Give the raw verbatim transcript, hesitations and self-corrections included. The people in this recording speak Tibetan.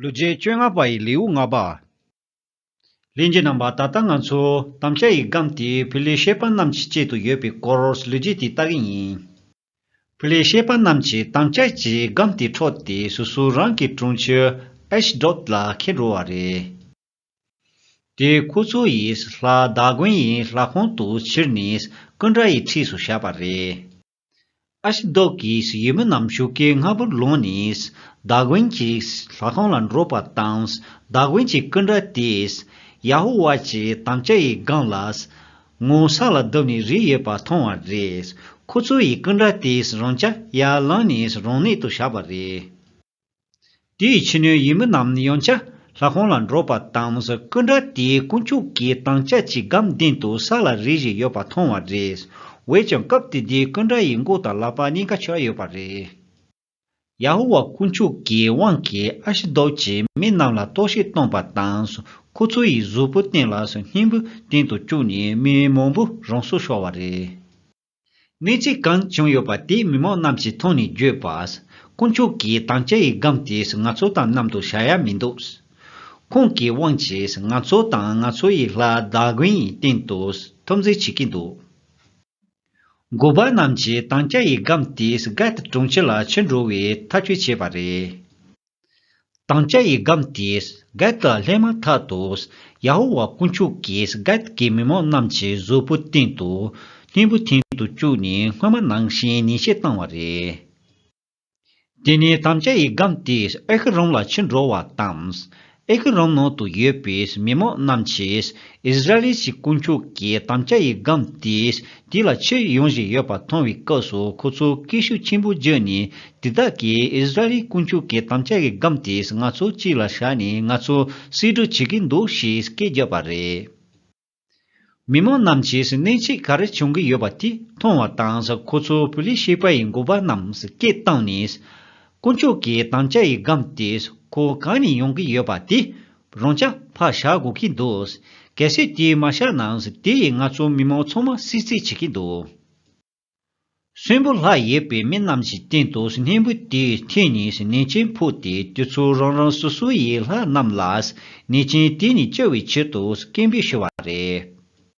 ལོ་རྒྱུས་བཅོ་ལྔ་པ་ཡི་ལེའུ་ལྔ་པ། ལྷན་རྒྱས་རྣམ་པ། ད་ལྟ་ང་ཚོ་དམ་བཅའ་ཡི་སྒམ་དེ་ཕི་ལི་ཤེ་པ་རྣམས་ཀྱི་ཆེད་དུ་ཡོད་པའི་སྐོར་ལོ་རྒྱུས་དེ་ལྟ་གི་ཡིན། ཕི་ལི་ཤེ་པ་རྣམས་ཀྱིས་དམ་བཅའ་གྱི་སྒམ་དེ་འཕྲོག་སྟེ་སོ་སོ་རང་གི་གྲོང་ཁྱེར་ཨེཤ་དོད་ལ་ཁྱེར་འགྲོ་བ་རེད། དེ་ཁོ་ཚོ་ཡིས་ལྷ་དཱ་གོན་ཡི་ལྷ་ཁང་དུ་ཁྱེར་ནས་སྐུ་འདྲ་ཡི་འཁྲིས་སུ་བཞག་པ་རེད། ཨེཤ་དོད་ཀྱི་ཡུལ་མི་རྣམས་ཞོགས་ཀས་སྔ་པོར་ལངས་ནས་དཱ་གོན་གྱི་ལྷ་ཁང་ལ་འགྲོ་བ་དང་། དཱ་གོན་གྱི་སྐུ་འདྲ་དེས་ཡ་ཧོ་ཝཱ་གྱི་དམ་བཅའ་ཡི་སྒམ་ལ་ངོ་ས་ལ་བརྡབས་ནས་རིལ་ཡོད་པ་མཐོང་བ་རེད། ཁོ་ཚོ་ཡིས་སྐུ་འདྲ་དེས་རང་ཅག་ཡར་བླངས་ནས་རང་གནས་དུ་བཞག་པ་རེད། དེའི་ཕྱི་ནས་ཡུལ་མི་རྣམས་ཡང་བསྐྱར་ལྷ་ཁང་ལ་འགྲོ་བ་དང་། སྐུ་འདྲ་དེས་དཀོན་མཆོག་གི་དམ་བཅའ་གྱི་སྒམ་མདུན་དུ་ས་ལ་རིལ་བཞིན་ཡོད་པ་མཐོང་བ་རེད། འོན་ཀྱང་སྐབས་དེ་དུས་སྐུ་འདྲ་ཡི་མགོ་དང་ལག་པ་གཉིས་ཀ་ཆག་ཡོད་པ་རེད། ཡ་ཧོ་ཝཱ་དཀོན་མཆོག་གི་དབང་གིས་ཨེཤ་དོད་ཀྱི་མི་རྣམས་ལ་གཏོར་བཤིག་བཏང་བ་དང་། ཁོ་ཚོ་ཡི་གཟུགས་པོ་སྟེང་ལ་སྙིང་པོ་སྟེང་དུ་བཅུག་ནས་མི་མང་པོ་རང་སྲོག་ཤོར་བ་རེད། གནས་ཚུལ་གང་བྱུང་ཡོད་པ་དེ་མི་མང་རྣམས་ཀྱིས་མཐོང་ནས་བརྗོད་པ། དཀོན་མཆོག་གི་དམ་བཅའ་ཡི་སྒམ་དེ་ང་ཚོ་དང་མཉམ་དུ་བཞག་ཡ་མི་འདུག་ཁོང་གི་དབང་གིས་ང་ཚོ་དང་ང་ཚོ་ཡི་ལྷ་དཱ་གོན་ཡི་སྟེང་དུ་འཐབ་འཛིང་བྱེད་ཀྱི་འདུག་འགོ་པ་རྣམས་ཀྱིས་དམ་བཅའ་ཡི་སྒམ་དེ་གྷད་གྲོང་ཁྱེར་ལ་ཁྱེར་འགྲོ་བའི་ཐག་གཅོད་བྱས་པ་རེད། དམ་བཅའ་ཡི་སྒམ་དེ་གྷད་ལ་སླེབས་མ་ཐག་ཏུ། ཡ་ཧོ་ཝཱ་དཀོན་མཆོག་གིས་གྷད་ཀྱི་མི་མང་རྣམས་ཀྱི་གཟུགས་པོ་སྟེང་དུ་སྙིང་པོ་སྟེང་དུ་བཅུག་ནས་སྔོན་མ་ནང་བཞིན་ཉེས་ཆད་བཏང་བ་རེད། དེ་ནས་དམ་བཅའ་ཡི་སྒམ་དེ་ཨེ་ཁི་རམ་ལ་ཁྱེར་འགྲོ་བ་དང་། ཨེ་ཁི་རམ་ནང་དུ་ཡོད་པའི་མི་མང་རྣམས་ཀྱིས་ཨིསི་ར་ཨེལ་གྱི་དཀོན་མཆོག་གི་དམ་བཅའ་ཡི་སྒམ་དེ་དེ་ལ་ཁྱེར་ཡོང་བཞིན་ཡོད་པ་མཐོང་བའི་སྐབས་སུ། ཁོ་ཚོ་སྐད་ཤུགས་ཆེན་པོ་བརྒྱབ་ནས། དེ་དག་གིས་ཨིསི་ར་ཨེལ་དཀོན་མཆོག་གི་དམ་བཅའ་ཡི་སྒམ་དེ་ང་ཚོ་གཅིག་ལ་བཞག་ནས་ང་ཚོ་གསོད་སྒྲུབ་བྱེད་ཀྱི་འདུག་ཞེས་སྐད་བརྒྱབ་པ་རེད། མི་མང་རྣམས་ཀྱིས་གནས་ཚུལ་ག་རེ་བྱུང་གི་ཡོད་པ་དེ་མཐོང་བ་དང་། ཁོ་ཚོ་ཕི་ལི་ཤེ་པ་ཡི་འགོ་པ་རྣམས་སྐད་བཏང་ནས། དཀོན་མཆོག་གི་དམ་བཅའ་ཡི་སྒམ་དེ་ཁོ་གང་ནས་ཡོང་གི་ཡོད་པ་དེ་རང་ཅག་ཕར་བཞག་དགོས་ཀྱི་འདུག་གལ་སྲིད་དེ་མ་བཞག་ན། དེ་ཡིས་ང་ཚོ་མི་མང་ཚང་མ་བསད་རྩིས་བྱེད་ཀྱི་འདུག་གསོན་པོ་ལྷག་ཡོད་པའི་མི་རྣམས་ཀྱི་སྟེང་དུ་སྙིང་པོ་དེ་འཐེན་ནས་ནད་ཅན་ཕོག་སྟེ། དེ་ཚོ་རང་རང་སོ་སོ་ཡི་ལྷ་རྣམས་ལ་ནད་ཅན་དེ་ནས་སྐྱོབ་པའི་ཆེད་དུ་སྐད་འབོད་ཞུ་བ་རེད།